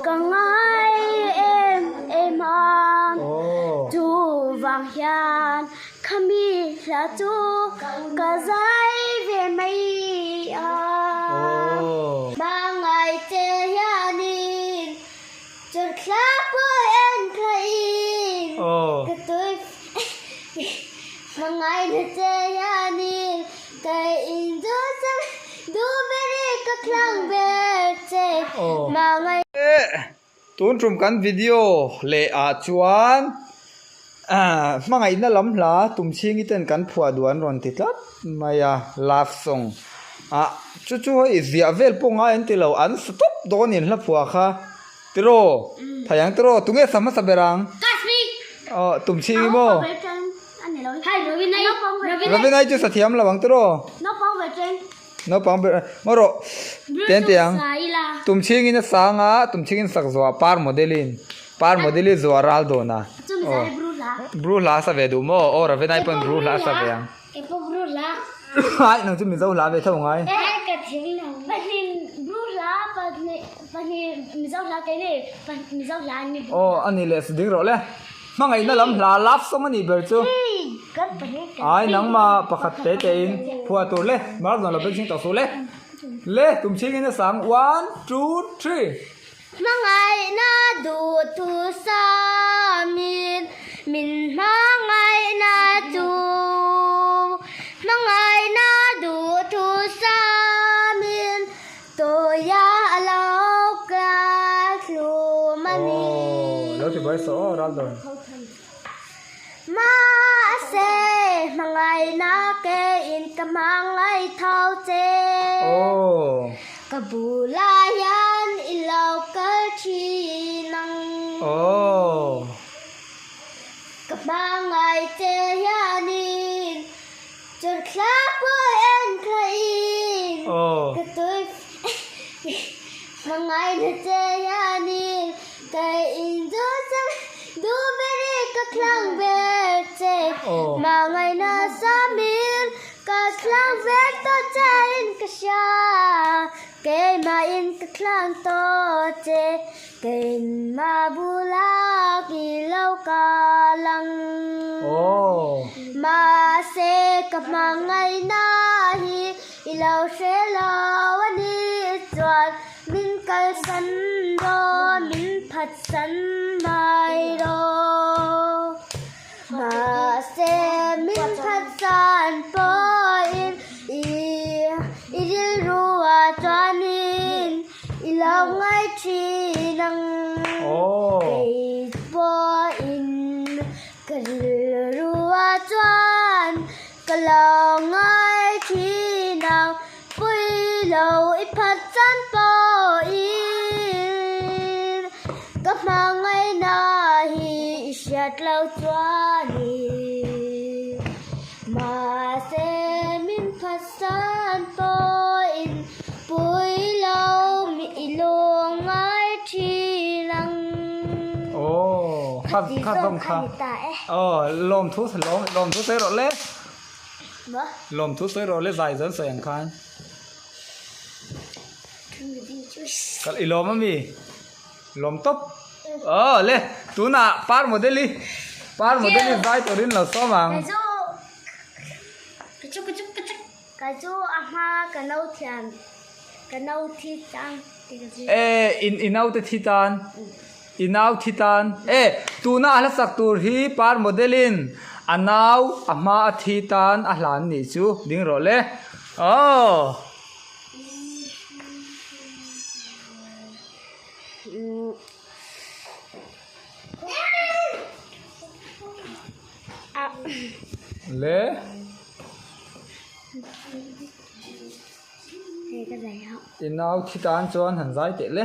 Ka ngai em em a, chuvang hian khami hla chu ka zai ve mai a. Hmangaih che hianin chawlhthla pawh en thlain ka tui hmangaihna che hianin ka inzawhsak duh ber ka thlang ber che hmangaih. Tun tum kan video leh ah chuan hmangaihna lam hla tum chhingi ten kan phuah duh an rawn ti tlat mai a, love song ah chu chu hei ziah vel pawh ngai an ti lo, an sa tawp dawn in hla phuah kha tiraw thei ang tiraw tunge sa hmasa ber ang aw tum chhingi maw Ravinai chu sa thiam lo ang tiraw. Naupang ber maw rawh tiang tiang tum chhingin a sang a tum chhingin sak zuah par model in par model i zuah ral dawn a aw bru hla a sa ve duh maw aw Ravenai pawn bru hla a sa ve ang ai nang chu mizo hla ve tho ngai aw a ni leh ding rawh le. Hmangaihna lam hla love song a nih ber chu. Ai nangmah pakhat te te in phuah tur le mar zawn lo beng chhing tawh suh le. Le tum chhing in a sang one two three. Hmangaihna duh tu samin min hmangaihna chu Hmangaihna duh tu samin Tawia a lo kal hlum a ni. Aw, lo ti buai saw aw ral dawn. Mahse, hmangaihna keiin ka hmangaih tho che. Aw. Ka bulah hian i lo kal thin ang. Aw. Ka hmangaih che hianin. Chawlhthla pawh en thlain ka tui hmangaihna che hianin ka inzawhsak duh berin ka thlang ber che. Hmangaihna samin ka thlang ber tawh chein ka hria, keimahin ka thlang tawh che. Keimah bula i lo kal ang. Mahse ka hmangaihna hi i lo hre lo a nih chuan min kalsan rawh, min phatsan mai rawh. Mahse min phatsan pawhin i rilru ah chuanin I lo ngai thin ang. Kei pawhin ka rilru ah chuan ka lo ngai thin ang. Pui lo i phat chan pawhin ka hmangaihna hi i hriat lo chuanin. Mahse min phatsan pawhin pui lo mi i lung ngai thin ang. Aw kha kha zawng kha aw lawm thu lawm lawm thu sawi rawh le lawm thu sawi rawh le zai zawn sawi ang khan kal i lawm ami lawm tawp aw le tunah par model i par model i zai turin lo sawm ang. Ka chu a hma ka no thiam ka no thi tan ti ka zir. E in i naute thi tan i nau thi tan e tuna a hlasak tur hi par model in a nau a hma a thi tan a hlan nih chu ding rawh le aw. Le. I nau thi tan chuan han zai teh le.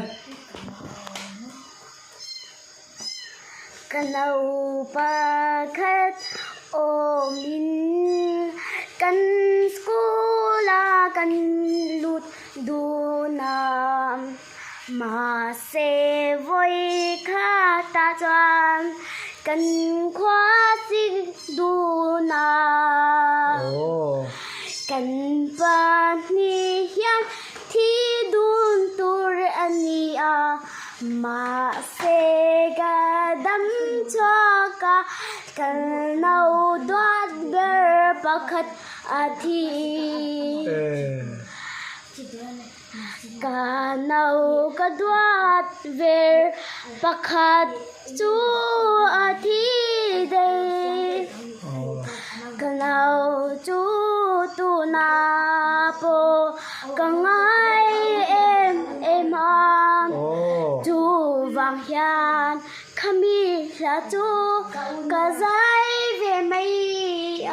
Ka naupa khat awmin kan school a kan lut dun a, mahse vawi khatah chuan kan khua sik dun a. Kan pahnih hian thi dun tur a ni a. Mahse ka dam chhuak a, ka no duat ber pakhat a thi. Ka no ka duat ber pakhat chu a thi daih. Ka no chu tuna pawh Ka ngai em em a, chuvang hian khami hla chu ka zai ve mai a.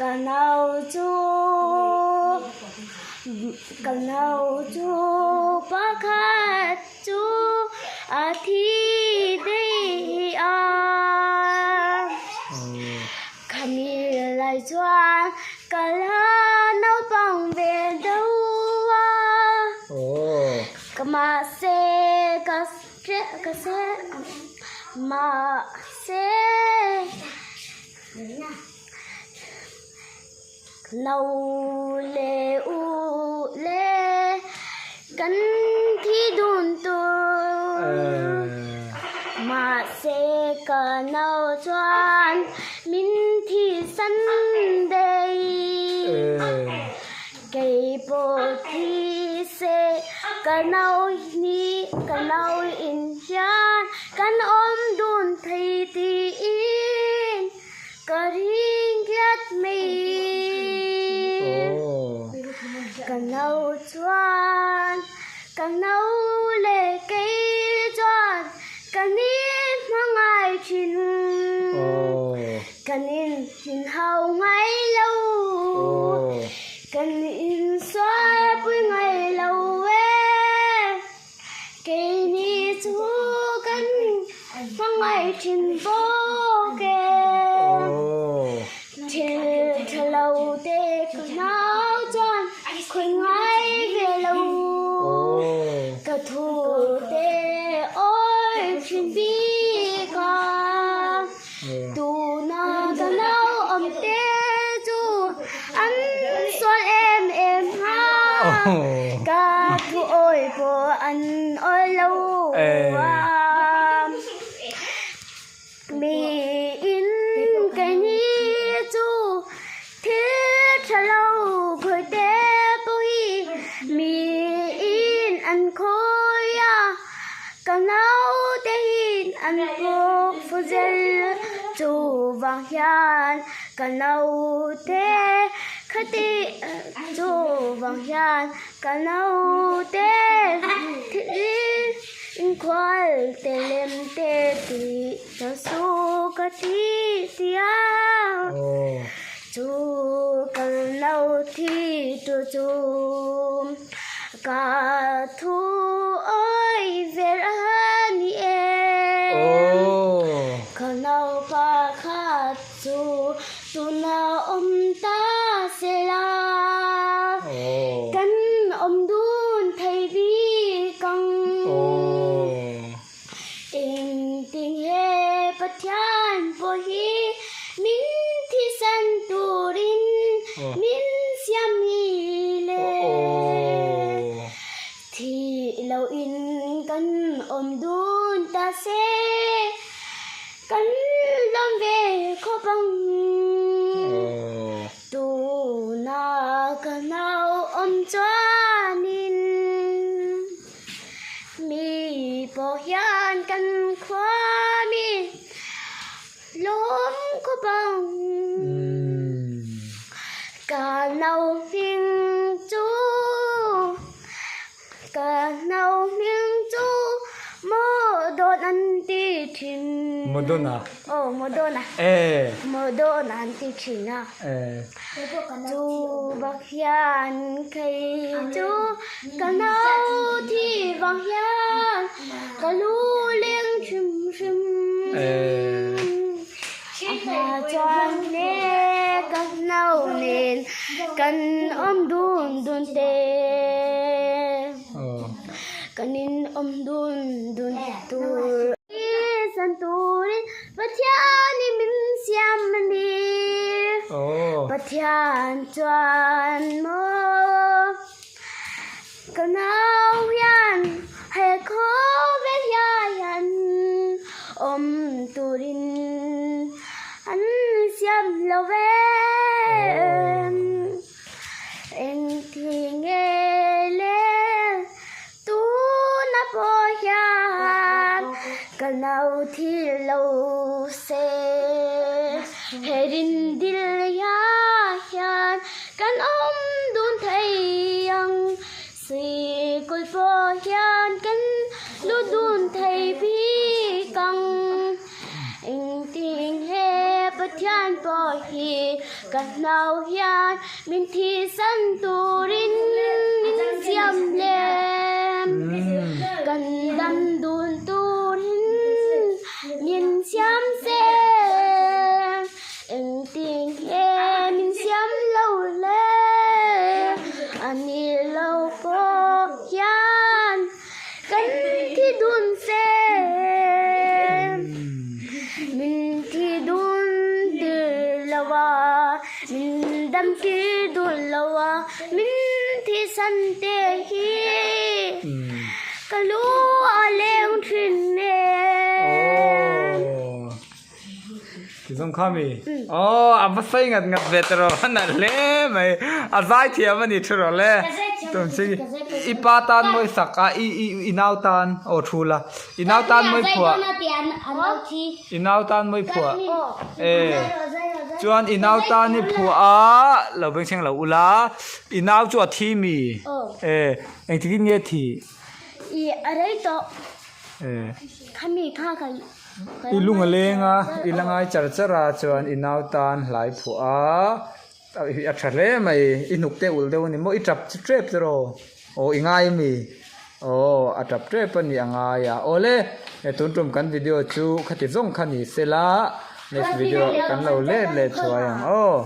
Ka nau chu ka nau chu pakhat chu a thi daih a. Khami lai chuan ka la naupang ve deuh a, ka mahse ka ka se mahse no le u le kan thi dun tur mahse ka no chuan min thi san daih kei pawh thi se ka no ni ka no in hian kan awm dun thei tiin Ka ring tlat mai. Ka no chuan ka no leh kei chuan ka ni hma ngai thin. Kan in thin hau ngai lo. Kan insual pui ngai lo e. Keini chu kan hmangaih thin bawk e. Thil tha lo te ka hnau chuan khawi ngai ve lo. Ka thu te awi thin bik a. Tuna ka nau awm te chu an sual em em a, ka thu awi pawh an awi lo a. Miin keini chu thil tha lo khawi te pawh hi miin an khawi a. Ka naute hian an pawk fu zel chuvang hian ka naute khati chuvang hian ka naute thil inkhual te lem te tih ka su ka ti tia chu ka naute tu chu. Ka thu awi ver a ni em? Ka naupa khat chu tuna awm ta se la, kan awm dun thei bik ang. Engtin he Pathian pawh hi min thisan turin min siam hi le? Thih loin kan awm dun ta se, kan lawm ve khawp ang. Tuna ka nau awm chuanin. Mi pawh hian kan khua mi lawm khawp ang. Ka no hming chu ka no hming chu maw dawn an ti thin. thin. Madonna. Aw Madonna. Eh. Madonna an ti thin a. Eh. Chu bak hian kei chu ka nau thi vang hian ka lu leng hrim hrim. Eh. A hma chuan hle ka nau nen kan awm dun dun te. Kan in awm dun dun tur. San turin Pathian in min siam a ni. Pathian chuan maw ka nau hian he khawvel hian awm turin an siam lo ve. Engti nge le tuna pawh hian ka lo thil lo se. He rindil hiah hian kan awm dun thei ang, sikul pawh hian kan lut dun thei bik ang. Engtin he Pathian pawh hi ka hnau hian min thihsan turin min siam lem. Kan dam dun turin min siam se. Engtin he min siam lo le a ni lo pawh hian. Kan thi dun se, min thi dun tir lo a, min dam tir dun lo a, min thi san te hi ka lu a leng thin e. Ti zawng kha mi? Aw a va sawi ngat ngat ve tawh a nalh hle mai. A zai thiam a ni thu rawh le. Tumching i pa tan mawi sak a i i i nau tan aw thu la. I nau tan mawi phuah. I nau tan mawi phuah. E chuan i nau tan i phuah a lo beng thleng lo ula. I nau chu a thi mi? E engtikin nge thi? I a rei tawh. E. Khami kha ka I lung a leng a, i la ngai char char a chuan i nau tan hlai phuah a, a tha hle mai, i hnuk te ulh deuh a ni maw, i tap tep te rawh, aw i ngai ami, aw a tap tep a ni a ngai a, aw le tun tum kan video chu khati zawng kha ni se la, next video kan lo let leh thuai ang aw.